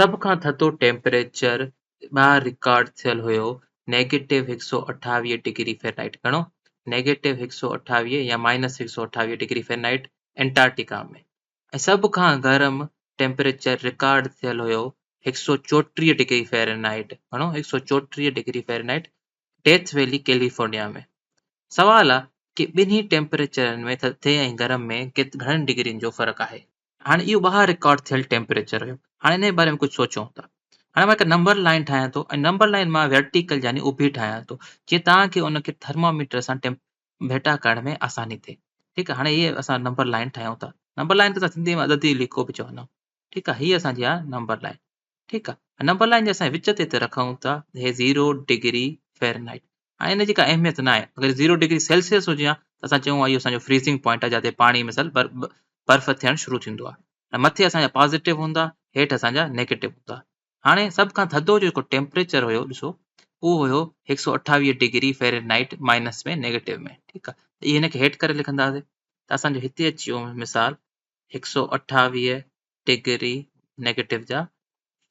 سڀ کان ٿڌو ٽيمپريچر ٻاهر رڪارڊ ٿيل هيو نيگيٽو 128 ڊگري فهرنائيٽ. گهڻو؟ نيگيٽو 128 يا مائنس 128 ڊگري فهرنائيٽ انٽارڪٽيڪا ۾. ۽ سڀ کان گرم ٽيمپريچر رڪارڊ ٿيل هيو 134 ڊگري فهرنائيٽ. گهڻو؟ 134 ڊگري فهرنائيٽ ڊيٿ ويلي ڪيليفورنيا ۾. سوال آ ڪي ٻنهي ٽيمپريچرن ۾ ٿڌي ۽ گرم ۾ گهڻن ڊگرين جو فرق آهي؟ هاڻي اهو ٻاهر رڪارڊ ٿيل ٽيمپريچر هيو. هاڻي ان جي باري ۾ ڪجهه سوچون ٿا. هاڻي مان هڪ نمبر لائين ٺاهيان ٿو ۽ نمبر لائين مان ورٽيڪل يعني اڀي ٺاهيان ٿو جيئن توهان کي ان کي ٿرماميٽر سان ڀيٽا ڪرڻ ۾ آساني ٿئي. ٺيڪ آهي، هاڻي هي اسان نمبر لائين ٺاهيون ٿا. نمبر لائين کي اسان سنڌي ۾ عددي ليڪو به چوندا آهيون. ٺيڪ آهي، هي اسان جي آهي نمبر لائين. ٺيڪ آهي، نمبر لائين جي اسان وچ تي هتي رکون ٿا هي 0 ڊگري فهرنائيٽ. هاڻي ان جي ڪا اهميت نه آهي. اگر 0 ڊگري سيلسيس هجي ها ته اسان چئون ها اهو اسان جو فريزنگ پوائنٽ آهي جاتي پاڻي مثال برف ٿيڻ شروع ٿيندو آهي. ۽ مٿي اسان جا پازيٽو هوندا، هيٺ اسان جا نيگيٽو هوندا. هاڻي سڀ کان ٿڌو جيڪو ٽيمپريچر هيو ڏسو اهو هيو 128 ڊگري فهرنائيٽ مائنس ۾ نيگيٽو ۾. ٺيڪ آهي، ته اهي هن کي هيٺ ڪري لکنداسين ته اسان جو هتي اچي ويو مثال 128 ڊگري نيگيٽو جا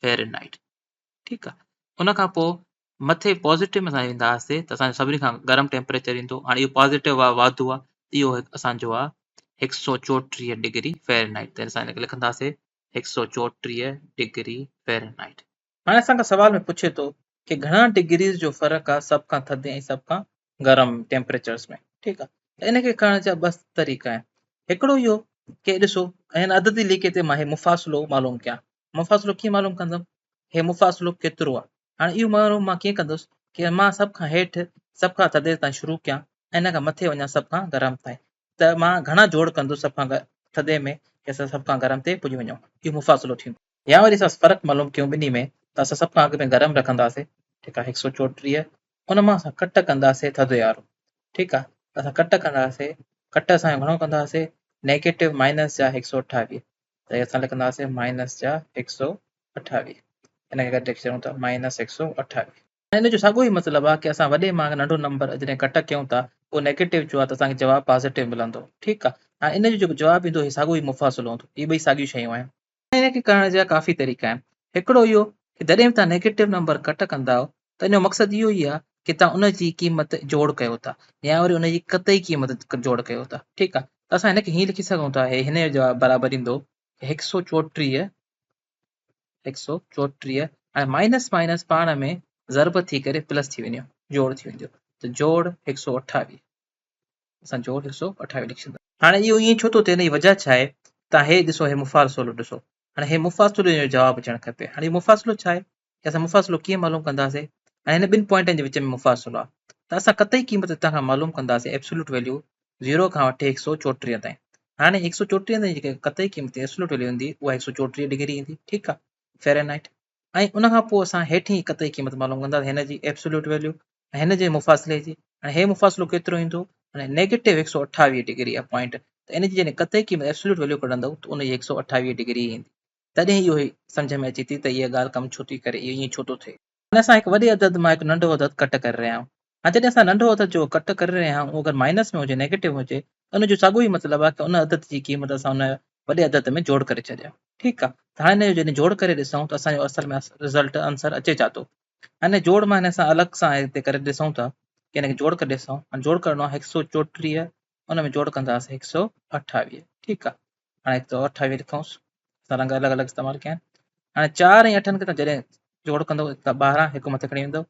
فهرنائيٽ. ٺيڪ آهي، ان کان پوء مٿي پازيٽو ۾ اسان وينداسين ته اسان جو سڀني کان گرم ٽيمپريچر ايندو. هاڻي اهو پازيٽو آهي، واڌو آهي، اهو اسان جو آهي 134 ڊگري فهرنائيٽ. ته اسان هن کي لکنداسين 134 ڊگري فهرنائيٽ. هاڻي اسان کان سوال ۾ پڇي ٿو ڪي گهڻا ڊگريز جو فرق آهي سڀ کان ٿڌي ۽ سڀ کان گرم ٽيمپريچرز ۾. ٺيڪ آهي، ته ان کي ڪرڻ جا ٻه طريقا آهن. هڪڙو اهو ڪي ڏسو هن عددي ليڪي تي مان هي مفاصلو معلوم ڪيان. مفاصلو ڪيئن معلوم ڪندم؟ هي مفاصلو ڪيترو آهي؟ هاڻي اهو معلوم مان ڪيئن ڪندس ڪي مان سڀ کان هيٺ سڀ کان ٿڌي تائين شروع ڪيان ۽ ان کان مٿي وڃان سڀ کان گرم تائين، ته مان گهڻا جوڙ ڪندس سڀ کان ٿڌي ۾ ڪي اسان سڀ کان گرم تي پڄي وڃون. اهو مفاصلو ٿيندو. يا وري اسان فرق معلوم ڪيون ٻنهي ۾ ته اسان سڀ کان اڳ ۾ گرم رکنداسين. ٺيڪ آهي، 134 ان مان اسان ڪٽ ڪنداسين ٿڌي وارو. ٺيڪ آهي، اسان ڪٽ ڪنداسين، ڪٽ اسان گهڻو ڪنداسين نيگيٽو مائنس جا 128، ته اسان لکنداسين مائنس جا 128. ان کي گڏ لکي ڇڏيون ٿا مائنس 128. ان جو ساڳيو ئي مطلب آهي ڪي اسان وڏي مان ننڍو نمبر جڏهن ڪٽ ڪيون ٿا اهو نيگيٽو جو آهي ته اسان کي جواب پازيٽو ملندو. ٺيڪ آهي، هاڻي ان جو جيڪو جواب ايندو هي ساڳيو ئي مفاصلو هوندو. اهي ٻئي ساڳيون شيون آهن. ان کي ڪرڻ جا ڪافي طريقا آهن. هڪڙو اهو ڪي جڏهن به توهان نيگيٽو نمبر ڪٽ ڪندا آهيو ته ان جو مقصد اهو ئي آهي ڪي توهان ان جي قيمت جوڙ ڪيو ٿا يا وري ان جي قطعي قيمت جوڙ ڪيو ٿا. ٺيڪ آهي، ته اسان هن کي هيئن لکي سگهون ٿا، هي هن جو جواب برابر ايندو 134، 134. هاڻي مائنس مائنس پاڻ ۾ ضرب ٿي ڪري پلس ٿي وڃو، جوڙ ٿي ويندو، ته جوڙ 128. اسان جوڙ 128 لکي ڇڏندا. هاڻي اهو ائين ڇو ٿو ٿئي، ان جي وجهه ڇا آهي؟ توهان هي ڏسو، هي مفاصلو ڏسو. هاڻي هي مفاصلي جو جواب اچڻ کپي. هاڻي اهو مفاصلو ڇا آهي؟ اسان مفاصلو ڪيئن معلوم ڪنداسين؟ هاڻي هن ٻن پوائنٽن جي وچ ۾ مفاصلو آهي ته اسان قطعي قيمت هتان کان معلوم ڪنداسين، ايبسولوٽ ويليو 0 کان وٺي 134 تائين. هاڻي 134 تائين جيڪا قطعي قيمت ايبسولوٽ ويليو ايندي اها 134 ڊگري ايندي. ٺيڪ آهي، فهرنائيٽ. ۽ ان کان پوء اسان هيٺين قطعي قيمت معلوم ڪنداسين، هن جي ايبسولوٽ ويليو ۽ هن جي مفاصلي جي. هاڻي هي مفاصلو ڪيترو ايندو؟ هاڻي نيگيٽو 128 ڊگري آهي پوائنٽ، ته ان جي جڏهن قطعي قيمت ايبسولوٽ ويليو ڪڍندؤ ته ان جي 128 ڊگري ايندي. تڏهن اهو سمجهه ۾ اچي ٿي ته اها ڳالهه ڪم ڇو ٿي ڪري، اهو ائين ڇو ٿو ٿئي. هاڻي اسان هڪ وڏي عدد مان هڪ ننڍو عدد ڪٽ ڪري رهيا آهيون. هاڻي جڏهن اسان ننڍو عدد جو ڪٽ ڪري رهيا آهيون اهو اگر مائنس ۾ هجي، نيگيٽو هجي، ته ان جو ساڳيو ئي مطلب آهي ته ان عدد جي قيمت اسان ان وڏي عدد ۾ جوڙ ڪري ڇڏيا. ٺيڪ آهي، ته هاڻي ان جو جڏهن جوڙ ڪري ڏسون ته اسان جو اصل ۾ رزلٽ آنسر اچي ڇا ٿو. هاڻي جوڙ مان هن سان الڳ سان هتي ڪري ڏسون ٿا ڪي هن کي جوڙ ڪري ڏسون. هاڻي جوڙ ڪرڻو آهي 134 ان ۾ جوڙ ڪنداسين 128. ٺيڪ آهي، هاڻي 128 لکونس. اسان رنگ الڳ الڳ استعمال ڪيا آهن. هاڻي 4 ۽ 8 کي توهان جڏهن جوڙ ڪندو ته 12 هڪ مٿي کڻي ويندو،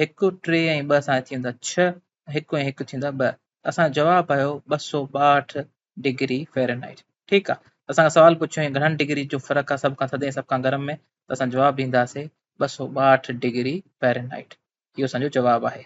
1 3 ۽ 2 سان ٿي ويندا 6، 1 ۽ 1 ٿيندا 2. اسان جو جواب آيو 262 ڊگري فهرنائيٽ. ٺيڪ آهي، اسان کان سوال پڇيو ۽ گهڻن ڊگري جو فرق آهي سڀ کان ٿڌي ۽ سڀ کان گرم ۾، ته اسان جواب ڏينداسين 262 ڊگري فهرنائيٽ. اهو اسان جو جواب آهي.